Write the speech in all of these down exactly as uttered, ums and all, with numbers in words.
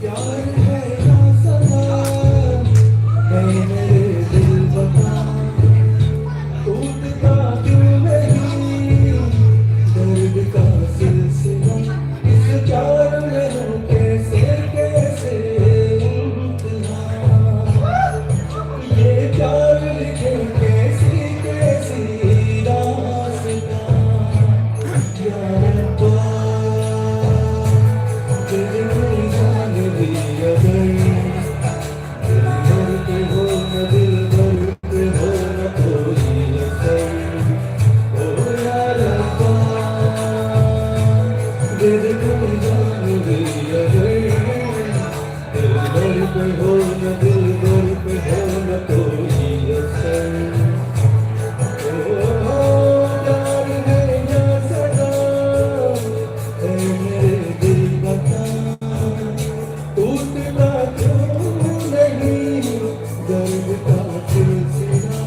प्यार है या सजा, ऐ मेरे दिल बता, टूटता क्यों नहीं दर्द का सिलसिला। इस प्यार में हूँ कैसे कैसे मुबतला। ये प्यार लिखे कैसी कैसी दास्तां। या रब्बा, तेरी कोई जान भी अगर दिलबर पे हो न, दिलबर पे हो न कोई असर। ओ या रब्बा, तेरी कोई जान भी अगर दिलबर पे हो न, दिलबर पे हो न कोई असर। ओ प्यार है या सजा, ऐ मेरे दिल बता, टूटता क्यों नहीं दर्द का सिलसिला।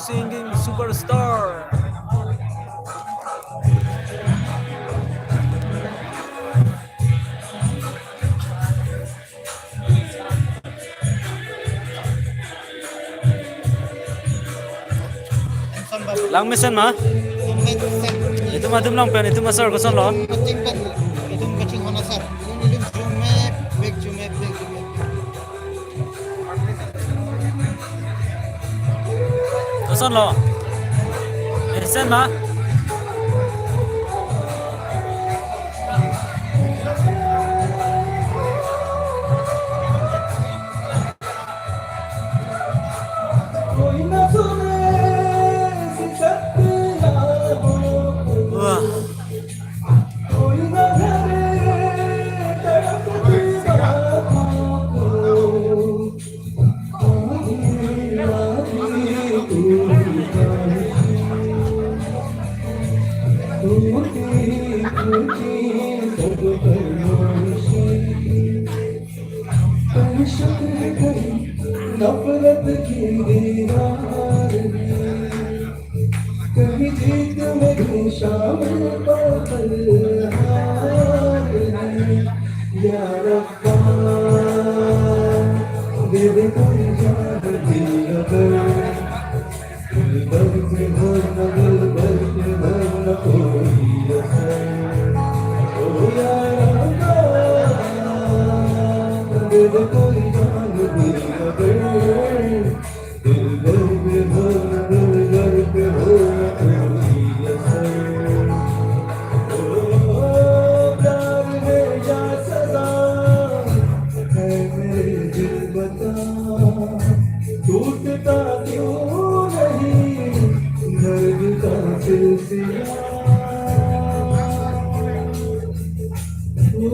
Singing superstar. Lang mesen ma? Itum atum along pen, itum asar kosonlo? Kaching pen, itum kaching hona sar. Itum jume, bek jume, bek jume. Kosonlo? Mesen ma? Wah. नफरत की दीवार है, कहीं जीत में भी शामिल पल हार है। या रब्बा, दे दे कोई जान दी अगर, दिलबर पे हो ना, दिलबर पे हो ना कोई असर। ओ या रब्बा, दे दे कोई जान दी अगर, दिलबर पे हो ना, दिलबर पे हो ना कोई असर। ओ प्यार है या सजा है मेरे दिल, बता टूटता क्यों नहीं दर्द का सिलसिला। ओ,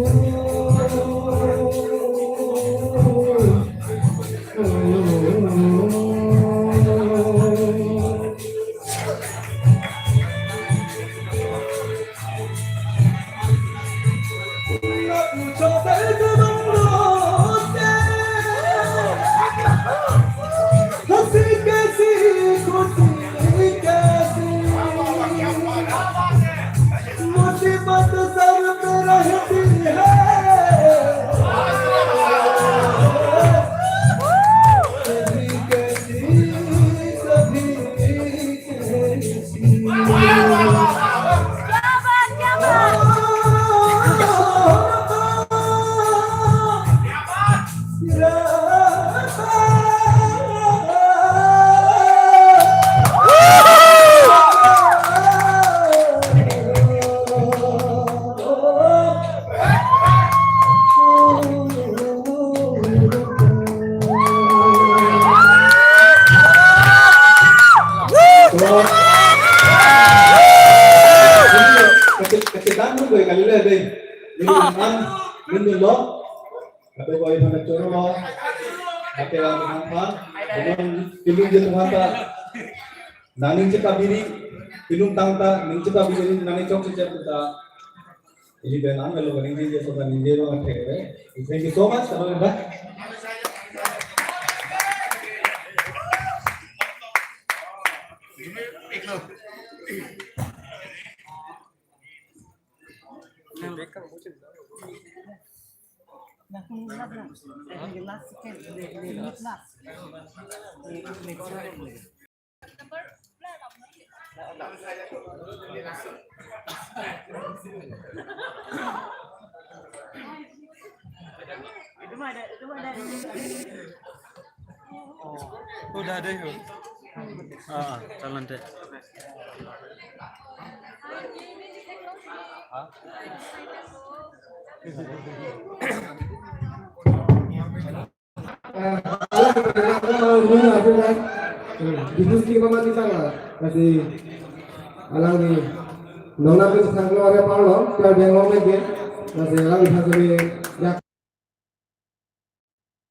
मुसीबत सर पे रहती है। कभी कैसी, कभी कैसी। क्या बात, क्या बात। Kachek-, kachekan mo koi kalilo dei. Minum an, minum lo. Kado koi phana choro lo. Ate la minum phan. Minum pilung je tuhan ta. Naning chita biri, pilung tang ta, ning chita biri, naning chok chichet ta. Ili benang kalau kaning je so kaning je lo ngathe. Thank you so much, teman-teman. Oh, udah deh. Ah, jalan deh. Hah? Alang, alang, alang, alang, alang. Didun ki mama di sana. Kasi alang ni nona pin sang lo area parlo, kaya bengong lagi. Kasi alang di sana ni ya.